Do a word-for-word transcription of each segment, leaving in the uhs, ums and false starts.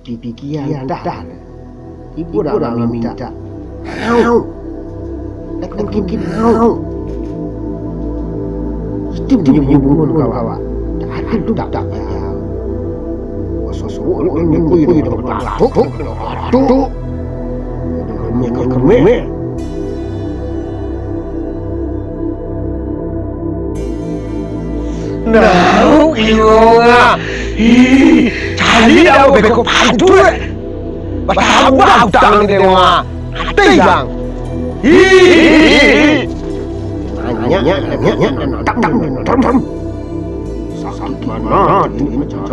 Pikian dah. Tibo dah mamintak. Au. Dak mungkin au. Itu bunyi bubuhan kawak. Dak ado dak dak. Sosok lo nunggu itu dah batuk, batuk. Kemek, kemek. Nah, iyo lah. Ih, cari dah beko pantuak. Batambah utang di dewa. Ati bang. Ih. Banyak, banyak, banyak, banyak. Sakit mano di macam.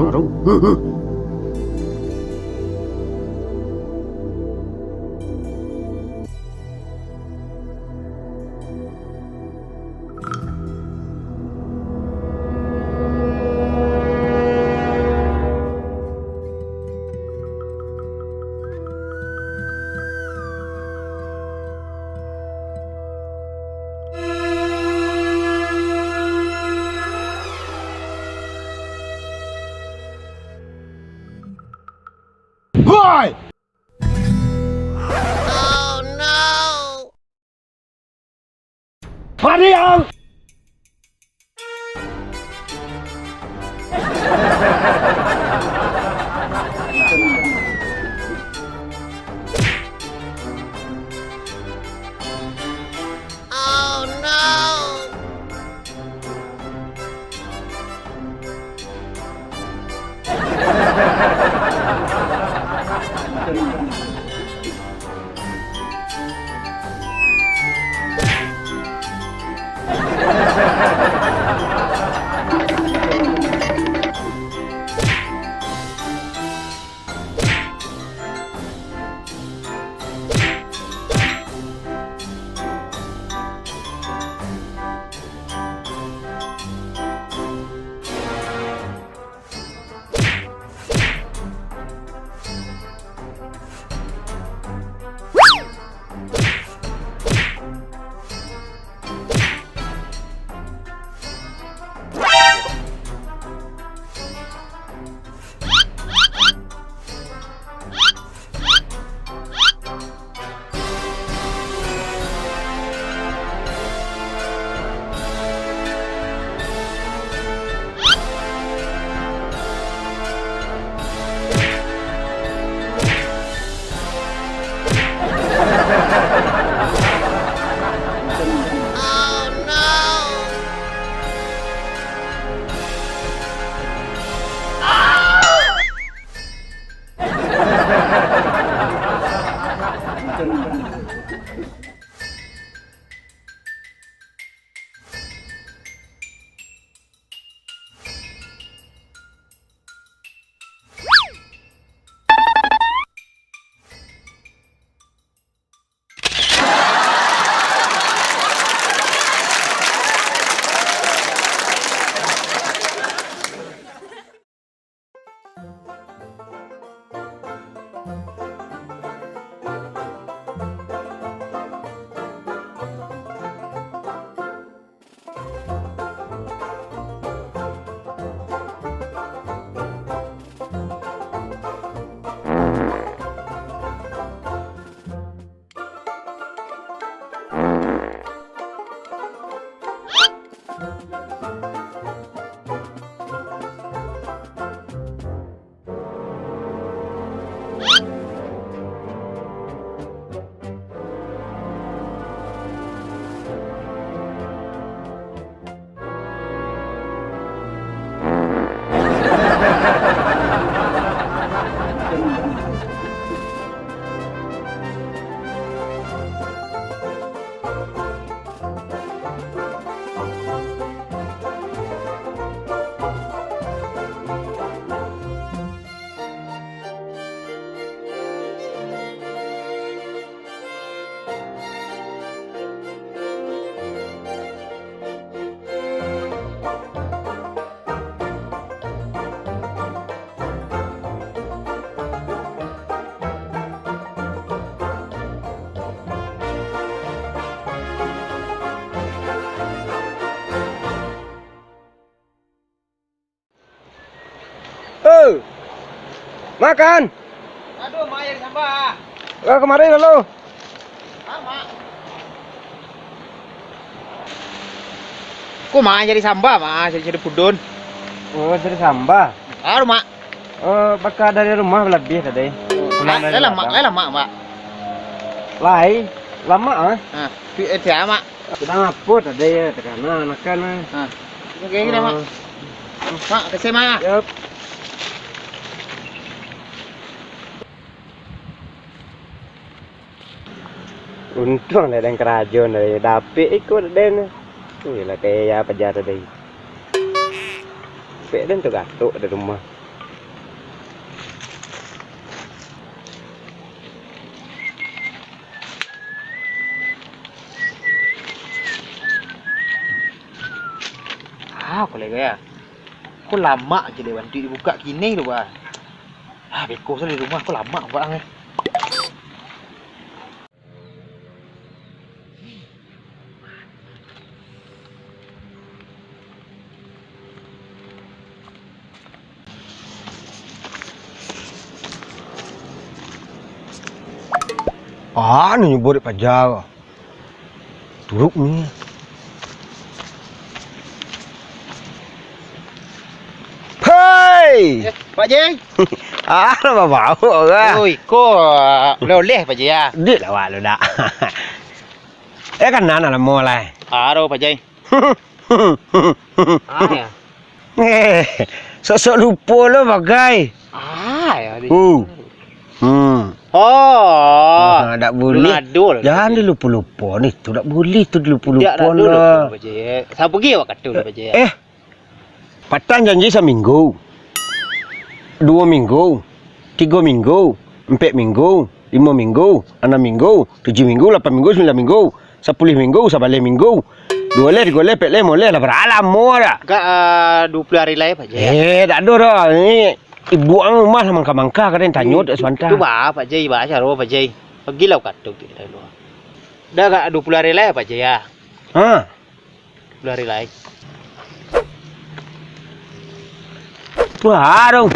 Hoi! Mariang! Eh, makan! Aduh, Mak, jadi samba. Lah, kamari lalu. Ah, Mak. Ko Mak jadi samba, Mak, jadi, jadi pudun. Oh, jadi samba. Aduh, Mak. Oh, baka dari rumah labiah tadi. Pulang dari ladang. Lai lamak, Mak. Lai, lamak, ah. Ha, pi-, eh, tiap, Mak. Sadang apo tadi yo, takana anakan, ah. Ha. Oke, gini, Mak. Oh. Mak, kasih, Mak. Yap. Untuang lah den karajo tadi, dapek iko den. Iyolah, kaya paja tadi. Dapek den tu gatok dari rumah. Ah, ko lai gaya. Ko lamak je lewat duit dibukak kini tu, bah. Ah, beko sajo di rumah, ko lamak buat ang, eh. Ah, ni nyubo dek paja. Turuk ni. Hei! Eh, Pak Jai. Ah, lah babaok lah. Oh, iko, ah, oleh-oleh, Pak Jai, ya. Duit lah, wak, lu dak. Eh, kan nana lamo lah. Aro, Pak Jai. Ah, ya. Eh, sok-sok lupo lo bagai. Ah, ya, di Uh. Hmm. Oh. Ah, dak boleh. Lunado lah. Jangan dilupo-lupo ni, tu dak boleh tu dilupo-lupo lah. Dak, dak dulu, Pak Jai. Sa pagi awak kato, Pak Jai. Eh, patang janji saminggu. Duo minggu. Tigo minggu. Ampek minggu. Limo minggu. Anam minggu. Tujuah minggu. Lapan minggu. Sambilan minggu. Sapuluah minggu, sabaleh minggu, duo leh, tigo leh, pek leh, limo leh, lah bara lamo dah. Agak, ah, duo puluah hari lai, Pak Jai. Eh, dak ado dah. Ni ibu ang rumah lah mangka-mangka, kadang tanyo dek sabanta. Itu ba, Pak Jai, ba caro, Pak Jai. Pagilah ka tu kita dulu. Dah agak duo puluah hari lai, Pak Jai, ya. Ha. Duo puluah hari lai. Wah, dong.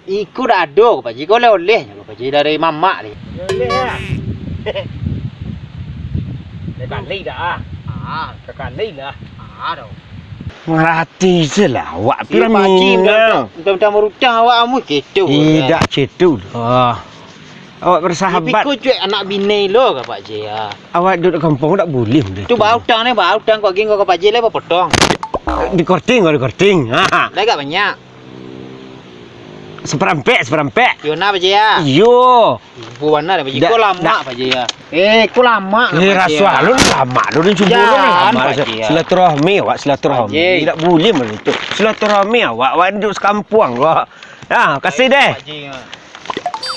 Iko dak ado, Pak Ji. Ko oleh-oleh nyo, Pak Ji, dari mamak ni. Oleh-oleh, ah. Dari Bali dah, ah. Ah. Ka Bali lah. Ah, dah. Marati se lah awak tu. Pak Ji, minta, minta, minta marutang awak amu, gitu. Tidak, gitu dah. Awak bersahabat. Tapi ko cuek anak bini lo ka, Pak Ji, ah. Awak duduk di kampuang dak buliah. Tu bautang ni, bautang kok gin kok ka Pak Ji lah bapotong. Di korting, kok di korting. Ha. Dah agak banyak. Saparampek, saparampek. Yo na, Pak Ji, ah. Iyo. Ibu bana dah, Pak Ji. Ko lamak, Pak Ji, ah. Eh, ko lamak, Pak Ji, ah. Eh, rasuah lu lamak, lu ni cubo lu ni. Jan, Pak Ji, ah. Silaturahmi, awak silaturahmi. Pak Ji. Dak buliah macam tu. Silaturahmi awak, awak duduk sakampuang, awak. Ah, kasih deh. Pak Ji, ah.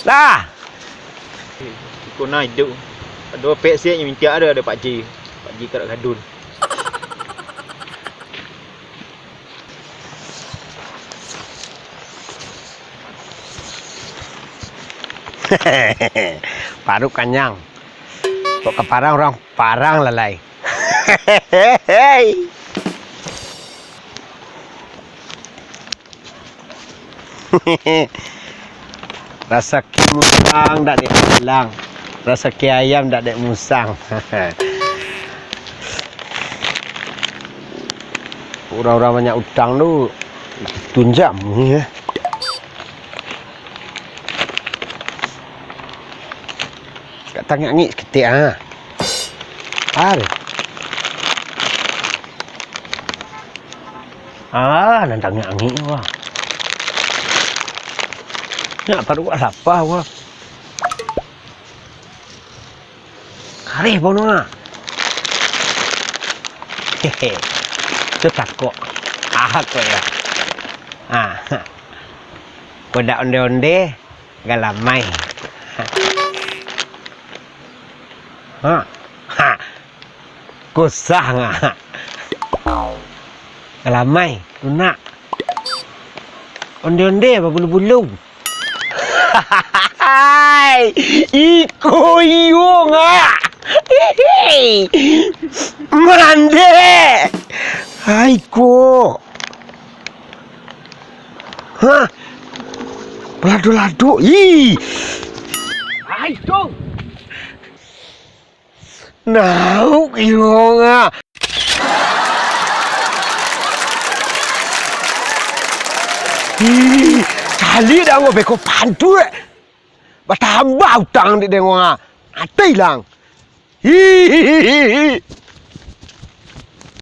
Lah. Iko na iduik. Ado pek siak nyo mintak ado, ado Pak Ji. Pak Ji karak gadun. Paruik kanyang. Kok ka parang urang parang lah lai. Rasaki musang dak dek tulang, rasaki ayam dak dek musang. Urang-urang banyak utang tu tunjam ni, eh. Kak tangik-angik saketek, ah. Ah, tu. Ah, nan tangik-angik tu, ah. Nak paruik lapa, wah. Kareh bono, ah. Hehe. Tu takok. Ah, kok ya. Ah. Kodak onde-onde. Galamai. Ha. Ha. Kusah nga. Galamai, lunak. Onde-onde babulu-bulu. Hai, iko iyo nga. Hehe. Marande. Hai ko. Hah? Balado-lado. Ih. Ai, Cong. Nauk iyo nga. Ih, caliak dek angok beko pantuak. Batambah utang dek dengo nga. Ati ilang. Hihihihi.